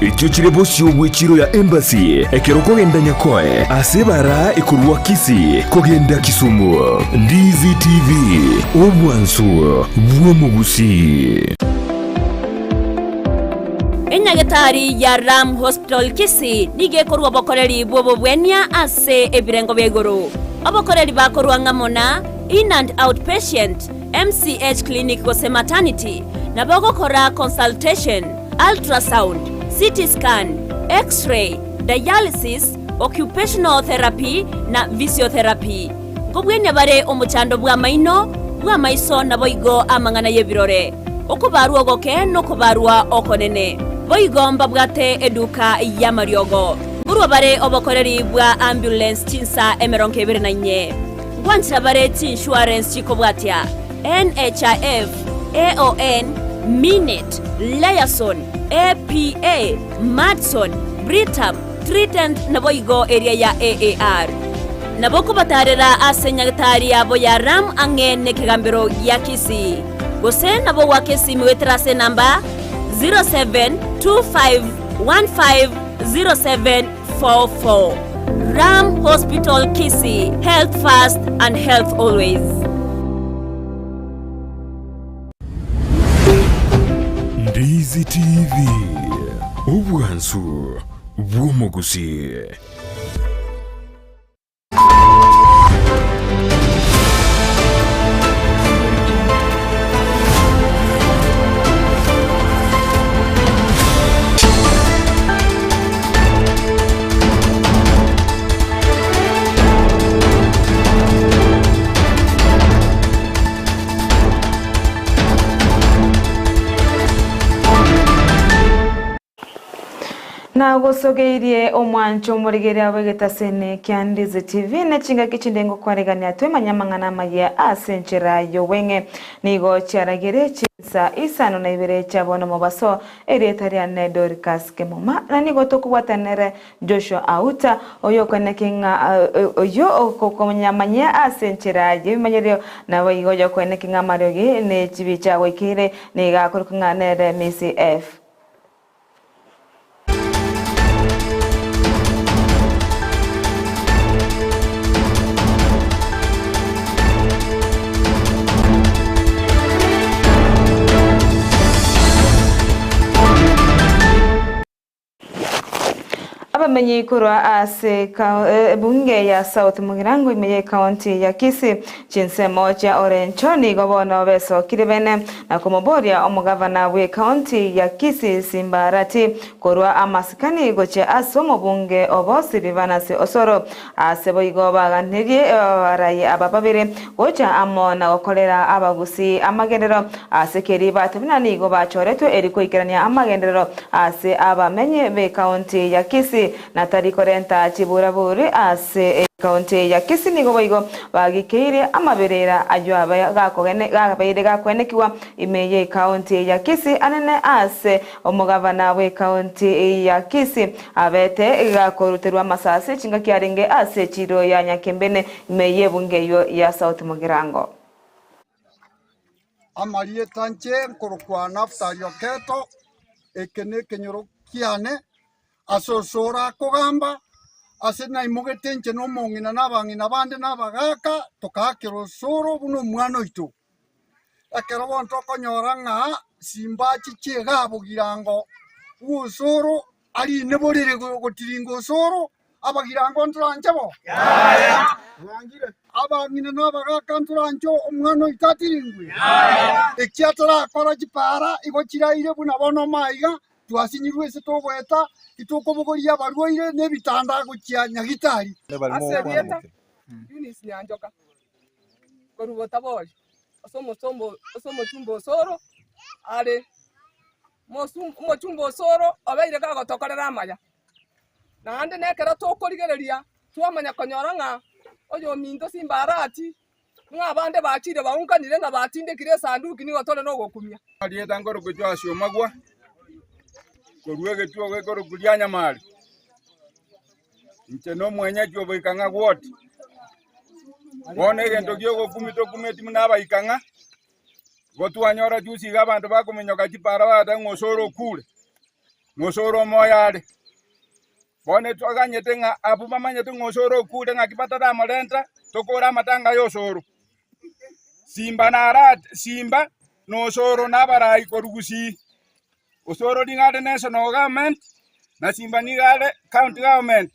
Echio chire bosio bw'echiro ya Embassy ekero okogenda Nyakoe ase ebara ekorwa Kisii kogenda Kisumu. Ndizi TV, obwansu bw'omogusii. Enyagetari ya Ram Hospital Kisii nigo ekorwa obokoreri bw'obobwenia ase ebirengo bia igoro. Obokoreri bakorwa ng'amo na In and Out Patient, MCH Clinic gose Maternity, nabo ogokora consultation, ultrasound, CT scan, X-ray, dialysis, occupational therapy na physiotherapy. Nkobwenia bare omochando bw'amaino, bw'amaiso naboigo amang'ana y'ebirore, okobarwa ogoke nokobarwa okonene. Boigo mbabwate eduka y'amariogo. Nkorwa bare obokoreri bwa ambulance chinsa 24. Ngwanchera bare chiinsurance chikobwatia, NHIF, AON, Minet, Liaison, APA, Madison, Britam, Trident naboigo eria ya AAR. Nabo okobatarera ase nyagetari yabo ya Ram ang'e nekegambero gia Kisii. Gose nabo goaka esimi goetera ase enamba 0725150744. Ram Hospital Kisii, health first and health always. Ndizi TV, obwansu bw'omogusii. Nagosogeirie omwancho omorigereria bw'egetasene kia Ndizi TV ne chingaki chinde ngokwaregania twemanye amang'ana amayia ase enchera y'obweng'e. Nigo chiaragire chinsa isano na ibere chia bono mobaso erieta riane Dorcas Kemuma na nigo tokobwatana nere Joshua Auta, oyokoeneki ng'a oyio okomanyamanyia ase enchera y'ebimanyerio, naboigo oyokoeneki ng'a amariogi ne chibicha agoikeire, nigo akorokwa ng'a nere Missy F. Abamenyi korwa ase ebunge ya South Mugirango ime y'ecounty ya Kisii chinsemo chia Orencho nigo bono besokire bene na komoboria omogavana bw'ecounty ya Kisii Simba Arati korwa amasikani gochia ase omobunge obo Silvanus Osoro. Ase boigo baganirie abarai aba babere gocha amo na gokorera abagusii amagenderero ase keri batebana nigo bachoretwe eri koikerania amagenderero ase abamenyi b'ecounty ya Kisii na tari korenta chiburaburi ase ecounty ya Kisii nigo boigo bagikeire amaberera ayio gabeire gakwenekigwa ime y'ecounty ya Kisii anene ase omogavana bw'ecounty ya Kisii Abete gakoruterwa amasasi chingaki arenge ase echiiro ya Nyakembene ime y'ebunge eyio ya South Mugirango. Amarieta inche nkorokwa Naftali Oketo, eke nekenyoro kiane, ase osoro akogamba, ase naimogete inche na omong'ina na abang'ina bande na abagaaka, tokaakera osoro buna omwana oito. Ekero bono tokonyora ng'a simbachi chiga bogirango bw'osoro arine borere gotiringa osoro, abagirango ntoranche bo? Abang'ina na abagaaka ntoranche omwana oito atiringwe? Ekia torakora chipara igo chiraire buna bono maiga, twasinyirwe ase togoeta, titokobogoria abarwaire na ebitanda gochia nyagitari. Ase erieta Eunice Nyanjoka. Korwa botabori ase omosomba ase omochumba osoro are, omochumba osoro obeire kagotokorera amaya. Naende nekero tokorigereria twamanya konyora ng'a oyominto Simbarati, ng'a abande bachire baunkanire ng'a batindekire esanduki nigo tore nogokumia. Erieta nkorokwa Joash Omagwa, korwa egetuo gekorokwa Rianyamari. Inche nomwenyeji oboikang'a gwoti. Bono egento gi'ogokumi tokumeti buna abaikang'a, igo twanyora juzi iga abanto bakominyoka chipara bagoteba ng'a osoro okure. Ng'osoro omoyo are. Bono etwaganyete ng'a abwo bamanyete ng'a osoro okure ng'aki bataramorenta, tokore amatanga y'osoro. Simba narate, Simba na osoro na abarai korwa Gusii. Osoro nigo are national government, na Simba nigo are county government.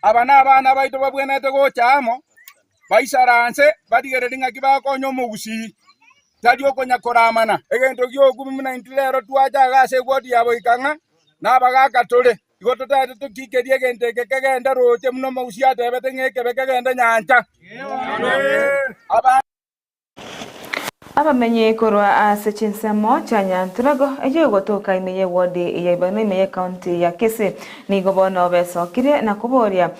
Aba nabana baito babwenerete gocha amo, baisaranse, barigererie ng'aki bakonya omogusii, tari okonya koramana. Egento gi'okubi buna intwe rero twacha iga ase egwoti ya boika ng'a nabagaka tore, igo totaete tokikerie egento eke kegende roche buna omogusii atebete ng'a ekebe kegende nyancha. Aba. Abamenyi korwa ase chinsemo chia Nyanturago eyio egotoka ime y'ewodi ya Ibagina ime y'ecounty ya Kisii nigo bono besokirie na koboria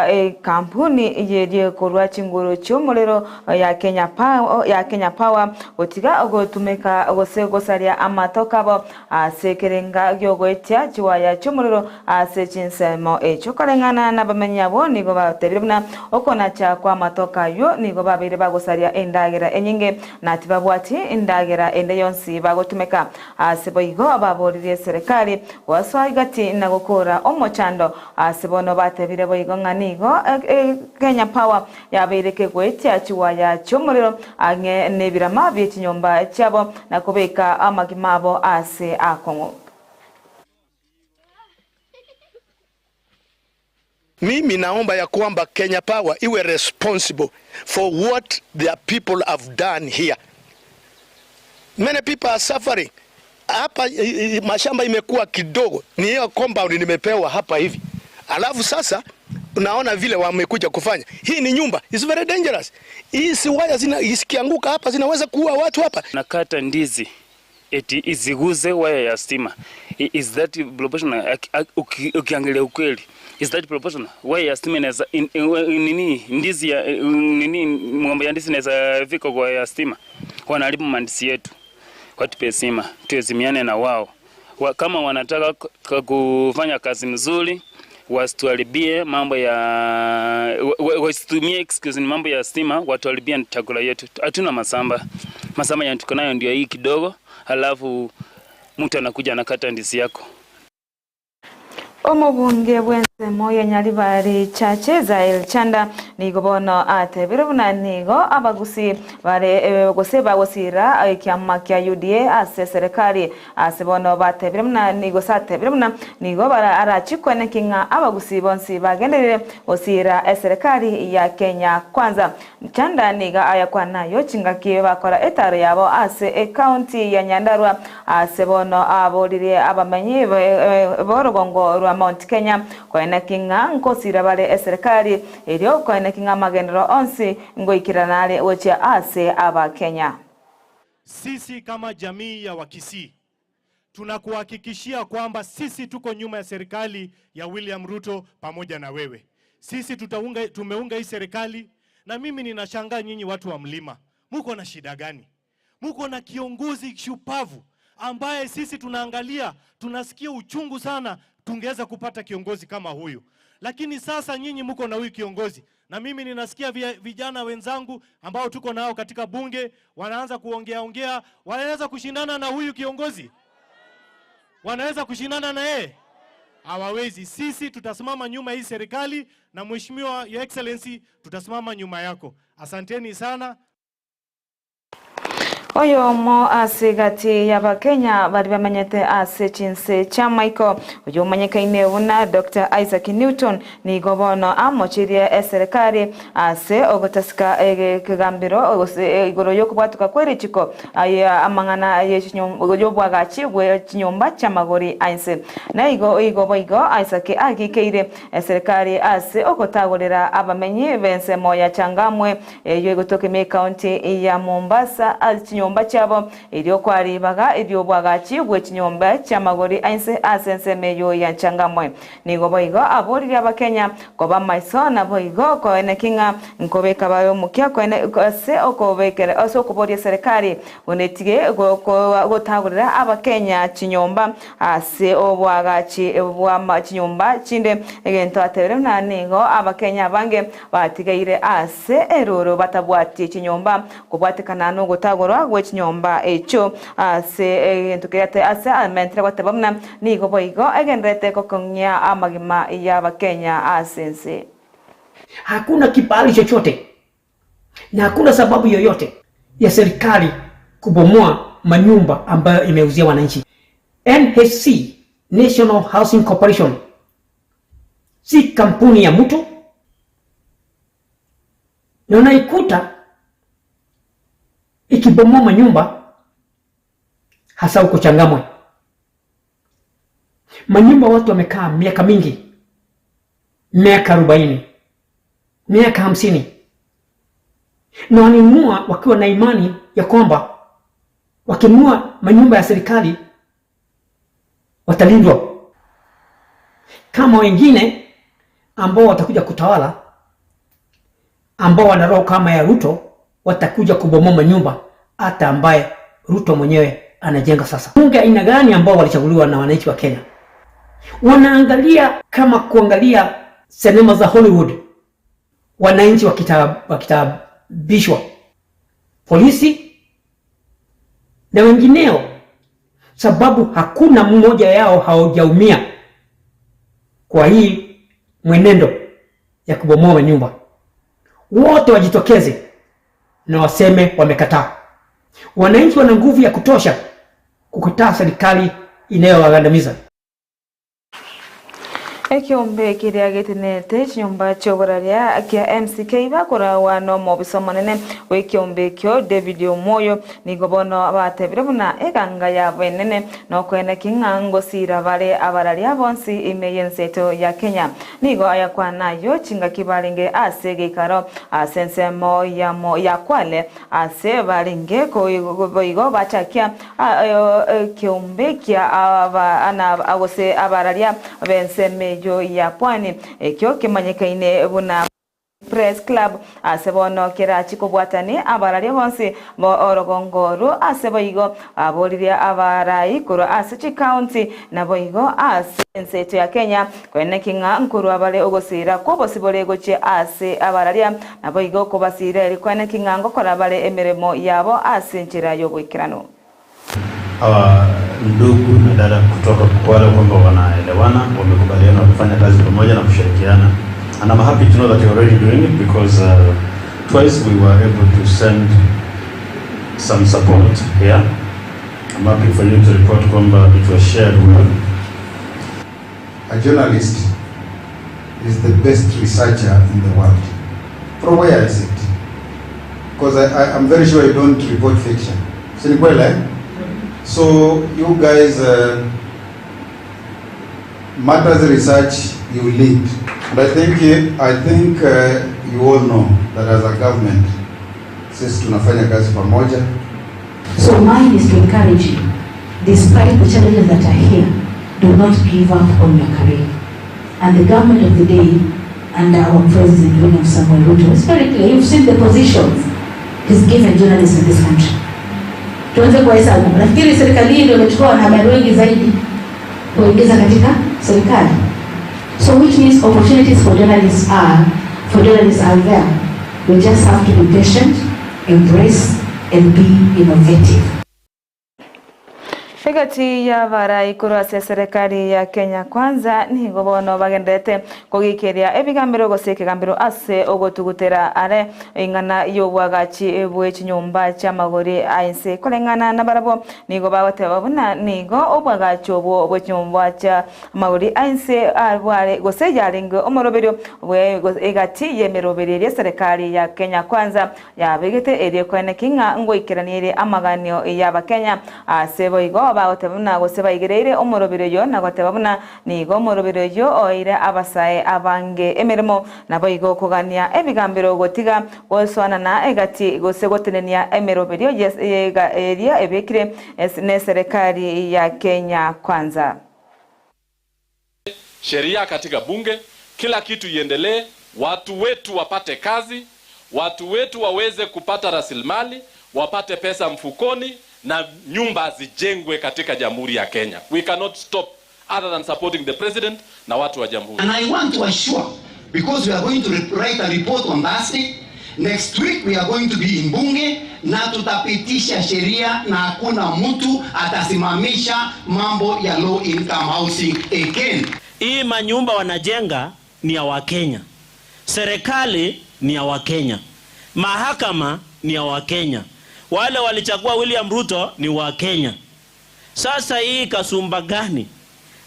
ekampuni yerie korwa chinguru chi'omorero ya Kenya Power, ya Kenya Power gotiga gotumeka gose gosaria amatoke abo ase ekerenga giogoetia chiwaya chi'omorero ase chinsemo echio. Koreng'ana nabamenyi abwo nigo batebire buna okonacha kw'amatoke ayio nigo babeire bagosaria endagera enyinge na tibabwati endagera ende yonsi bagotumeka. Ase boigo baboririe eserekari gosoa igati na gokora omochando ase bono batebire boigo ng'a nigo Kenya Power yabeire kegoetia chiwaya chi'omorero ang'e nebirama bie chinyomba chiabo na kobeka amagima abo ase akong'u. Mimi naomba ya kwamba Kenya Power iwe responsible for what their people have done here. Many people are suffering. Hapa mashamba imekuwa kidogo, ni hiyo compound nimepewa hapa hivi, alafu sasa unaona vile wamekuja kufanya. Hii ni nyumba, it's very dangerous. Hii si waya zina zikianguka hapa zinaweza kuua watu hapa. Nakata ndizi eti iziguze waya ya stima. Is that proportional? Ukiangalia ukweli, is that proportional? Waya ya stima inaweza nini, ndizi ya nini, mgomba ya ndizi inaweza fika kwa ya stima. Wanaharibu mandisi yetu, watupe stima, tuezimiane na wao. Kama wanataka kufanya kazi mzuri wasituharibie mambo ya wasitumie excuse ni mambo ya stima, watuharibie chakula yetu. Hatuna masamba, masamba ya tuko nayo ndio hii kidogo, halafu mtu anakuja anakata ndizi yako. Omobunge bw'ensemo ya Nyaribari Chache Zael Chanda nigo bono atebire buna nigo abagusii bare gose bagosira ekiama kia UDA ase eserekari Ase bono batebire buna gose atebire buna nigo arachie koeneki ng'a abagusii bonsi bagenderire gosiira eserekari ya Kenya Kwanza. Chanda nigo ayakwana ayio chingaki bakora etaro yabo ase ecounty ya Nyandarua. Ase bono aboririe abamenyi b'orogongo rwa Mount Kenya koeneki ng'a nkosiira bare eserekari erio koeneki ng'a amagenderero onsi ngoikerana are gochia ase Abakenya. Sisi kama jamii ya Wakisii tunakuhakikishia kwamba sisi tuko nyuma ya serikali ya William Ruto pamoja na wewe. Sisi tutaunga, tumeunga hii serikali na mimi ninashangaa nyinyi watu wa mlima muko na shida gani? Muko na kiongozi shupavu ambaye sisi tunaangalia tunasikia uchungu sana, tungeweza kupata kiongozi kama huyu, lakini sasa nyinyi muko na huyu kiongozi na mimi ninasikia vijana wenzangu ambao tuko nao katika bunge wanaanza kuongea ongea, wanaweza kushindana na huyu kiongozi? Wanaweza kushindana na yeye? Hawawezi. Sisi tutasimama nyuma hii serikali na Mheshimiwa Your Excellency, tutasimama nyuma yako. Asanteni sana. Oyomo ase egati y'Abakenya baria bamenyete ase chinse chi'amaiko, oyomanyekaine buna Doctor Isaac Newton, nigo bono amochirie eserekari ase ogotasika ekegambero gose igoro y'okobwatoka kwe richiko amang'ana y'obwagachi bwe chinyomba chi'amagori a inse. Naigo igo boigo Isaac agikeire eserekari ase ogotagorera abamenyi b'ensemo ya Changamwe Eyio egotoka ime ekaunti ya Mombasa ase chinyomba chiabo, erio kwaribaga eri'obwagachi bwe chinyomba chi'amagori a inse ase ensemo eyio ya Changamwe. Nigo boigo aboririe Abakenya koba maiso naboigo koeneki ng'a nkobeka bare omokia koene ase okobekera ase okoboria eserekari buna etige gotagorera Abakenya chinyomba Ase oboagachi bwa chinyomba chinde, egento atebire buna nigo Abakenya abange batigaire ase erooro batabwati chinyomba kobwatekana nogotagorwa. bwe chinyomba echio ase egento keria ase amentire goteba buna nigo boigo egendererete gokong'ia amagima y'Abakenya ase ense. Hakuna kibali chochote na hakuna sababu yoyote ya serikali kubomoa manyumba ambayo imeuzia wananchi. NHC, National Housing Corporation, si kampuni ya mtu, na unaikuta ikibomoa manyumba hasa huko Changamwe. Manyumba watu wamekaa miaka mingi, miaka 40, miaka 50, na walinunua wakiwa na imani ya kwamba wakinunua manyumba ya serikali watalindwa kama wengine ambao watakuja kutawala, ambao wana roho kama ya Ruto, watakuja kubomoa manyumba hata ambaye Ruto mwenyewe anajenga sasa. Bunge aina gani ambao walichaguliwa na wananchi wa Kenya? Wanaangalia kama kuangalia sinema za Hollywood, wananchi wakitabishwa, polisi na wengineo, sababu hakuna mmoja yao hawajaumia kwa hii mwenendo ya kubomoa nyumba. Wote wajitokeze na waseme wamekataa. Wananchi wana nguvu ya kutosha kukataa serikali inayowagandamiza. Ekiombe keria getenete chinyomba chioboraria kia MCK bakorawa nomobisa omonene bwa ekiombe ekio David Omoyo nigo bono batebire buna eganga yabo enene nokoeneki ng'a ngosira bare abararia bonsi ime y'enseto ya Kenya. Nigo ayakwana ayio chingaki barenge ase egeikaro ase ensemo yamo ya Kwale ase barenge boigo bachakia ekiombe kia aba gose abararia b'ensemo eyio ya Pwani ekio kemanyekaine buna Press Club ase bono kerachi kobwatani abararia bonsi bo orogongo oru ase boigo aboririe abarai korwa ase chikaunti naboigo ase enseto ya Kenya koeneki ng'a nkorwa bare ogosira kw'obosibore gochia ase abararia naboigo kobasira eri koeneki ng'a ngokora bare emeremo yabo ase enchera y'oboikeranu. Hawa ndugu na dada kutoka Kwale kwamba wanaelewana, wamekubaliana kufanya kazi pamoja na kushirikiana. And I'm happy to know that you're already doing it because twice we were able to send some support here. I'm happy for you to report kwamba it was shared well. A journalist is the best researcher in the world. From where I sit. Because I'm very sure you don't report fiction. Si ni kweli, eh? So you guys, matters research, you lead. And I think you all know that as a government, sisi tunafanya kazi pamoja. So mine is to encourage you, despite the challenges that are here, do not give up on your career. And the government of the day under our President William Samoei Ruto is very clear. You've seen the positions he's given journalists in this country. Tuanze kuhesabu. Nafikiri serikali hii ndio imechukua wanahabari wengi zaidi kuingiza katika serikali. So which means opportunities for journalists are there. We just have to be patient, embrace and be innovative. Egati y'abarai korwa ase eserekari ya Kenya Kwanza nigo bono bagendete kogikeria ebigambero gose ekegambero ase ogotugutera are eng'ana y'obwagachi bwe chinyomba chiamagori aense koreng'ana na barabwo nigo bagoteba buna nigo obwagachi obwo bwe chinyomba chia amagori aense abware gose yarenge omoroberio bwe egati y'emeroberi eria eserekari ya Kenya Kwanza yabegete eria koeneki ng'a ngoikeraniere amaganio y'abakenya ase boigo bagoteba buna gose baigereire omoroberi oyo na goteba buna nigo omoroberi oyo oeire abasae abange emeremo naboigo okogania ebigambero gotiga gosoanana egati gose gotenenia emeroberio eria ebekire ne serikali ya Kenya Kwanza. Sheria katika bunge, kila kitu iendelee, watu wetu wapate kazi, watu wetu waweze kupata rasilimali, wapate pesa mfukoni na nyumba zijengwe katika Jamhuri ya Kenya. We cannot stop other than supporting the president na watu wa jamhuri. And I want to assure, because we are going to write a report on Thursday, Next week we are going to be in bunge na tutapitisha sheria na hakuna mtu atasimamisha mambo ya low income housing again. Hii manyumba wanajenga ni ya Wakenya, serikali ni ya Wakenya, mahakama ni ya Wakenya, wale walichagua William Ruto ni Wakenya. Sasa hii kasumba gani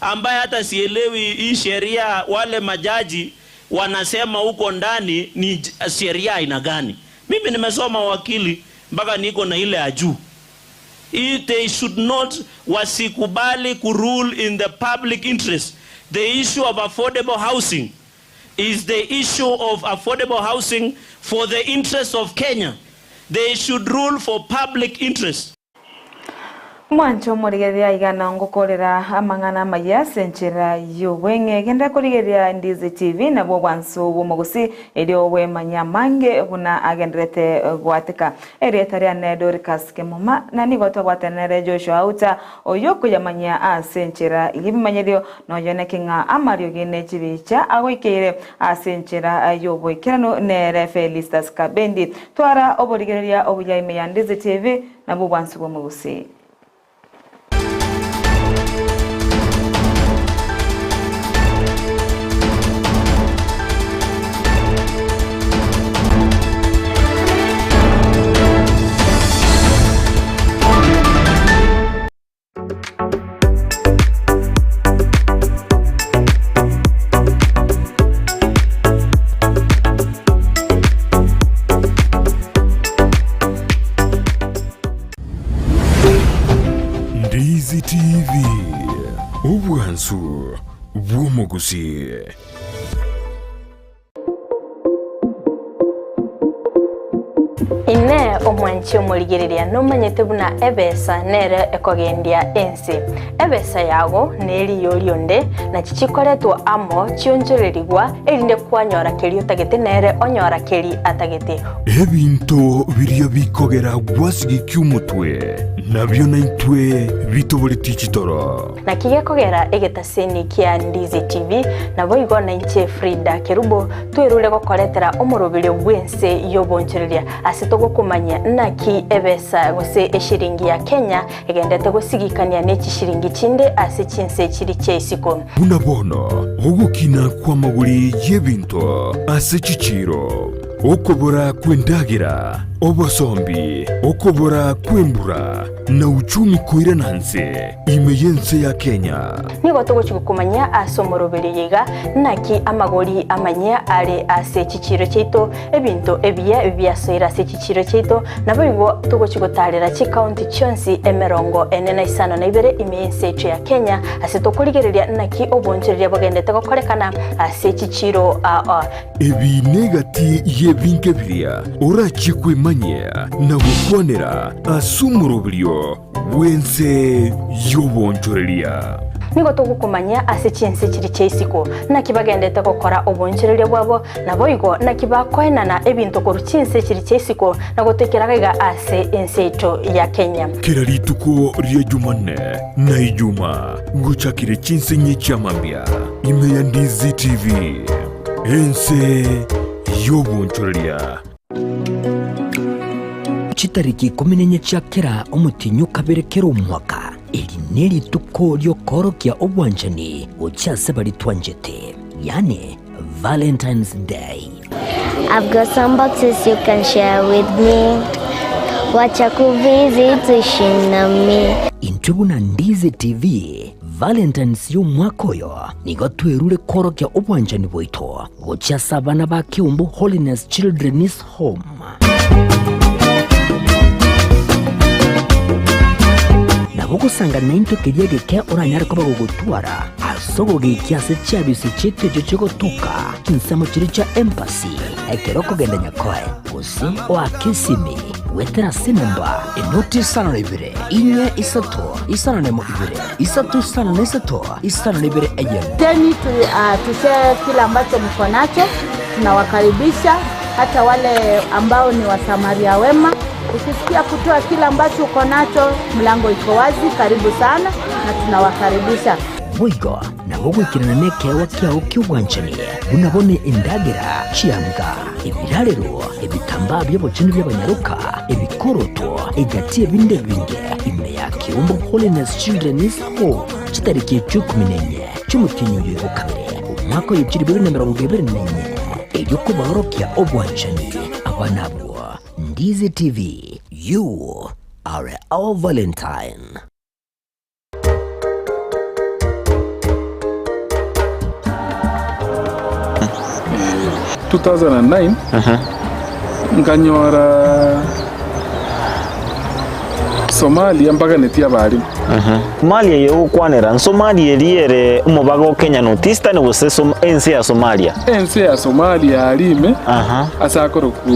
ambaye hata sielewi hii sheria, wale majaji wanasema huko ndani ni sheria aina gani? Mimi nimesoma wakili mpaka niko na ile ya juu. They should not, wasikubali kurule in the public interest. The issue of affordable housing is the issue of affordable housing for the interest of Kenya. They should rule for public interest. Mwancho omorigereria igana ngokorera amang'ana amaya ase enchera ya obweng'e genda korigereria Ndizi TV nabwo obwanso bwa omogosi erio obwemanya amange buna agenderete gwateka erieta riane Dorcas Kemuma na nigo twagwatanere Joshua Auta oyo okoyamanya ase enchera ya ebimanyerio noyoneke ng'a amariogi ne chibicha agoikeire ase enchera ya oboikeranu nere Felistas Kabendi twara oborigereria obuya ime ya Ndizi TV nabwo obwanso bwa omogosi. Ndizi TV, obwansu bw'omogusi. Inee omwanchi omorigereria, nomanyete buna ebesa nere ekogendia ense? Ebesa yago neriyo rionde, nachi chikoretwa amo chionchorerigwa, erinde kwanyora keria otagete nere onyora keria atagete. Ebinto biria bikogera gwasigikia omotwe, nabio naintwe bitoboretie chitoro. Naki gekogera egetaseni kia Ndizi TV, naboigo nainche Frida Kerubo, twerure gokoretera omoroberio bw'ense y'obonchoreria ase togokomanya naki ebesa gose eshiringi ya Kenya egendete gosigikania n'echishiringi chinde ase chinse chiri chia isiko. Buna bono ogokina kw'amagori y'ebinto ase chichiro, okobora kw'endagera, obosombi, okobora kw'embura, na uchumi koirana nse ime y'ense ya Kenya. Nigo togochi gokomanya ase omoroberio iga naki amagori amanya are ase chichiro chiaito, ebinto ebiya biasoire ase chichiro chiaito, naboigo togochi gotarera chikaunti chionsi emerongo ene na isano na ibere ime y'ense yaito ya Kenya, ase tokorigereria naki obonchoreria bogendete gokorekana ase chichiro aa. Ebi negati y'ebinto ebiria orachie kwemanyia na gokwanera ase omoroberio bw'ense y'obonchoreria. Nigo togokomanya ase chinse chiri chia isiko, naki bagendete gokora obonchoreria bwabo, naboigo naki bakoenana ebinto korwa chinse chiri chia isiko na gotoikera iga ase ense yaito ya Kenya. Kera rituko ria Jumanne na Ijuma ngochakire chinse inye chi'amambia ime ya Ndizi TV, ense y'obonchoreria. Chitariki ikomi na inye chia kera omotienyi o kabere kera omwaka, eri nerituko ri'okoorokia obwanchani gochia ase baria twanchete, yaani Valentine's Day. I've got some boxes you can share with me. Wacha kuvisit uishi nami. Intwe buna Ndizi TV, Valentine's y'omwaka oyo nigo twerure koorokia obwanchani bwaito gochia ase abana ba Keumbu Holiness Children's Home. Nabo ogosanga naintwe keria egeke oranyare koba gogotwara ase ogogekia ase chiabisi chiaito echio chigotoka chinsemo chiria chia Embassy ekero okogenda Nyakoe gose oake esimi goetera ase enamba enoti isano na ibere inye isato isano na emo ibere isato isano na isato isano na ibere eyemo. Teni tu, uh, tushare kile ambacho mko nacho. Tunawakaribisha hata wale ambao ni wasamaria wema. Ukisikia kutoa kile ambacho uko nacho, mlango iko wazi. Karibu sana na tunawakaribisha. Boigo nabo ogoikerana nekeegwa kiao ki'obwanchani, buna bono endagera, chianga, ebirarero, ebitambaa bi'obochenu bi'abanyaroka, ebikoroto, egati y'ebinde ebinge, ime ya Keumbu Holiness Children's Home, chitariki echio ikomi na inye chi'omotienyi oyo igo kabere, omwaka oyo chilifu ibere na emerongo ebere na inye, erio kobaorokia obwanchani abana abwo. Ndizi TV, you are our Valentine. 2009 nkanyora Somalia mbaganetie abalimu. Somalia eye ogokwanera, nSomalia eria ere omobaga o Kenya North Eastern gose ense ya Somalia? Ense ya Somalia aria ime ase akorokwa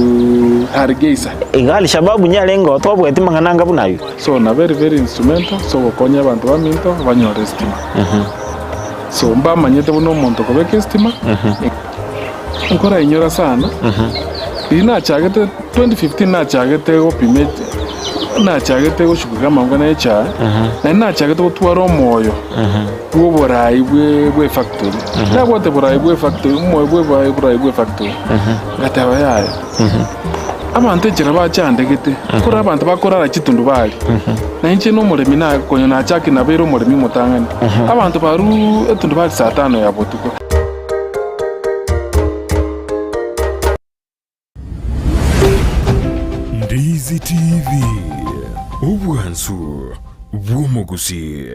Hargeisa. Iga Al-Shabaab nyarenge tobweti mang'ana anga buna ayio. So na very very instrumental ase ogokonya abanto baminto banyore estima. So mbamanyete buna omonto okobeka estima, nkorainyora sana, riria nachagete 2015 nachagete gopima nachagete goshughulika amang'ana ya echae, naende nachagete gotwara omoyo bwa oborai bwe bwa efactory. Nabwate borai bwa efactory, omoyo bwa oborai bwa efactory, ngateba yaya. Abanto enchera bachandegete, korende abanto bakorara chitundubari, na inche nomoremi na konya nachakire nabeire omoremi omotang'ani. Abanto barure etundubari saa tano ya botuko. Ndizi TV, obwansu bw'omogusii.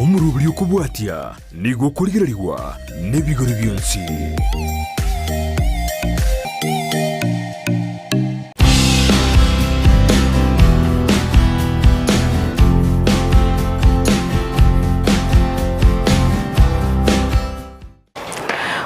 Omoroberi okobwatia nigo okorigererigwa nebigori bionsi.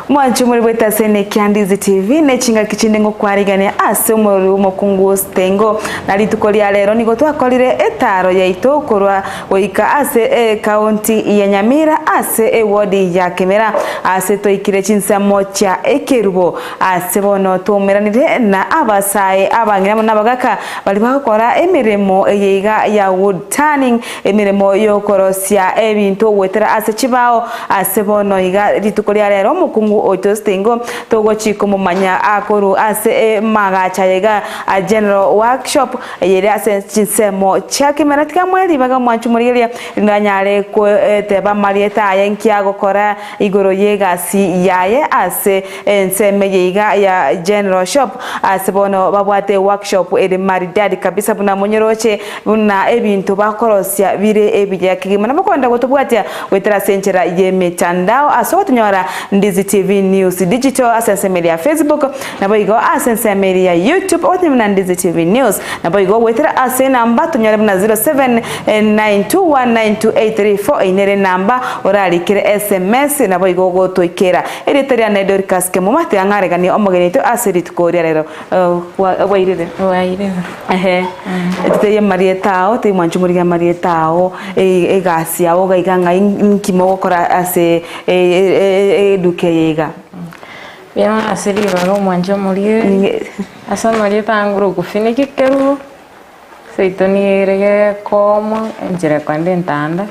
Mwanche omori bwete ase Nekia Ndizi TV ne chingaki chinde ngokwarigania ase omorori bw'omokungu Ostengo. Na rituko ria rero nigo twakorire etaro yaito korwa goika ase ecounty ya Nyamira ase eward ya Kemera ase toikire chinsemo chia ekerubo ase bono twaumeranire na abasae abang'ina amo nabagaka baria bagokora emeremo eye iga ya wood turning emeremo yokorosia ebinto goetera ase chibao Ase bono iga rituko ria rero omokungu oito Stingo togochi komomanya akorwa ase emagacho aya iga a General Workshop eyere ase chinsemo chia Kimera. Tiga amoe ribaga omwanchi omorigereria erinde anyare goteba amarieta aye nki agokora igoro y'egasi yaye ase ensemo eye iga ya General Shop. Ase bono babwate workshop ere maridadi kabisa buna monyeroche buna ebinto bakorosia bire ebiya kegima. Nabo kogenda gotobwatia Goetera ase enchera y'emetandao ase ogotonyora Ndizi TV News Digital ase ensemo eria ya Facebook, naboigo ase ensemo eria ya YouTube ogotonya buna Ndizi TV News, naboigo goetera ase enamba tonyore buna 0792192834 eyio nere enamba orarikere SMS naboigo gotoikera. Erieta riane Dorcas Kemuma tiga ng'areganie omogeni oito ase rituko ria rero. Bwairire? Bwairire. Ehe. Totebie amarieta ao, tebia mwanche omorige amarieta ao, egasi yao iga iga ng'ai nki mogokora ase eduka eye iga. Mbuya mono ase ribaga omwanche omorige, ase amarieta ange okofinika ekerubo, seito nigo ere gekoomwa enchera kende entanda,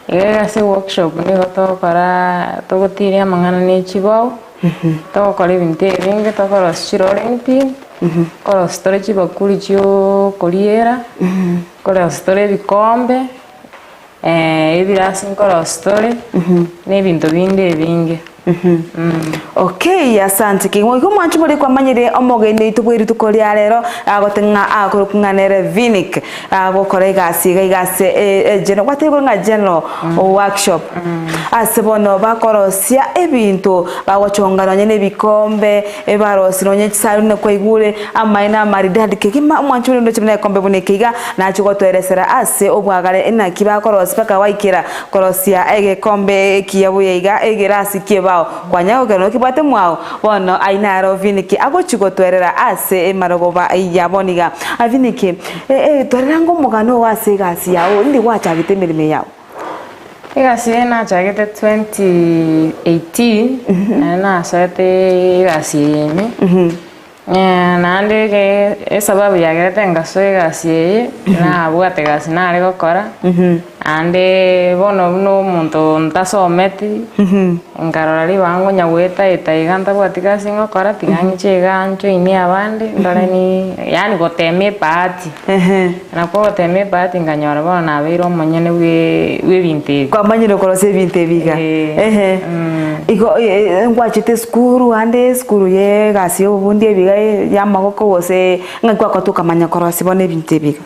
iga iga ase eworkshop nigo togokora togotiria amang'ana na echibao. Togokora ebinto ebinge, tokorosia chirolling pin, nkorosia tore chibakuri chiokoriera, nkorosia tore ebikombe, ebirasi nkorosia tore, na ebinto binde ebinge. Okay, asante kegima. Igo mwanche more kwamanyire omogeni oito bwe rituko ria rero agote ng'a akorokwa ng'a nere Vinic agokora egasi iga iga ase e general gwatebire ng'a general workshop ase bono bakorosia ebinto bagochonga nonye na ebikombe ebarosia nonye chisani buna kwaigure amaene amaridadi kegima omwanchi oria ndoche buna egekombe buna eke iga nachia gotoeresera ase obwagare naki bakorosia mpaka gwaikera korosia egekombe ekiya buya iga egerasi ki'ebao kwanya gokera nokebwate mwao bono ayio naro Viniki agochia gotoerera ase emarogoba ya bono iga. Viniki, twerera ng'a omogano oo ase egasi yao indi gwachagete emeremo eye yao? Egasi eye nachagete 2018, naende nasoete egasi eye ime. Naende ege esababu yagerete ngasoa egasi eye, nabwate egasi nare gokora, naende bono buna omonto ntasometi, nkarora ribaga nkonya goetaeta iga ntabwati gasi ngokora, tiga ng'iche iga njoinie abande, ndore ni yaani gotema ebahati. Nakwo ogotema ebahati nkanyora bono nabeire omonyene bwe bw'ebinto ebi. Kwamanyire korosia ebinto ebi iga? Ehe. Igo ngwachete esukuru ande esukuru ya egasi ya obobundi ebi iga ya amagoko gose ng'aki gwakorete okamanya korosia bono ebinto ebi iga?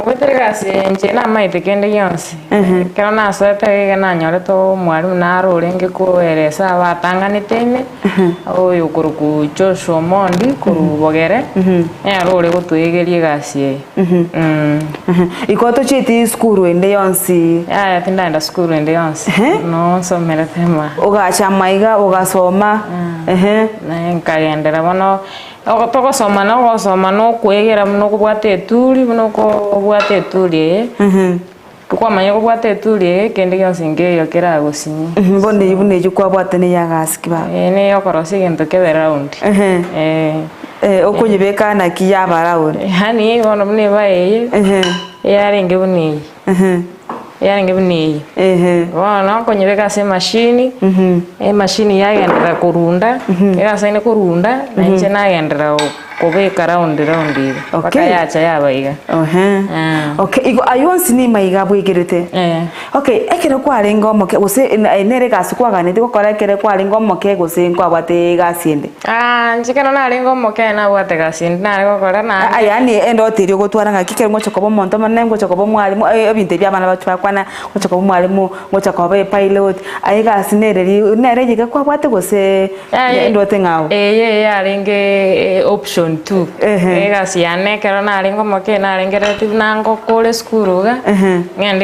Goetera egasi eye inche namaete kende gionsi. Ekero nasoete iga nanyorete omwalimu naro orenge koeresa abatang'anete ime, oyo okorokwa Joshua Omondi korwa Bogere, nere ore gotoegeria egasi eye. Igo tochieti esukuru ende yonsi? Yaya tindagenda sukuru ende yonsi, no nsomerete ime. Ogacha amaiga ogasoma, ehe. Nkagenderera bono. Togosoma na ogosoma na okwegera buna okobwata eturi, buna okobwata eturi eye, kwamanya kobwata eturi eye, kende gionsi nkeiyo keragosinye. Bono eyio buna eyio kwabwate neye agasi ki baba? Eye neye okorosia egento kebe round. Ehe. Okonyebeka naki yaba round? Yaani bono buna eba eye, eyarenge buna eye. Yarenge buna eye. Bono okonyebeka ase emashini, emashini yagenderera korunda, egasaine korunda, na inche nagenderera kobeka round round iga, mpaka Okay. yacha yaba iga. Okay, igo aywo onsi nigo iga abwegerete. Okay, ekero kwarenge omoke gose eye nere egasi kwaganeti gokora ekere kwarenge omoke gose nkwabwate egasi ende? Inche ekero narenge omoke nabwate egasi ende nare gokora naende. Aa yaani endoto eria ogotwara ng'aki ekero ngocha koba omonto omonene, ngocha koba omwalimu, ebinto ebi abana bache bakwana, ngocha koba omwalimu, ngocha koba epilot, aye egasi nere ri nere eyio iga kwabwate gose endoto eng'ao? Eye yarenge option two, egasi yane ekero narenge omoke narengereretie buna ngokora esukuru iga, ng'ende.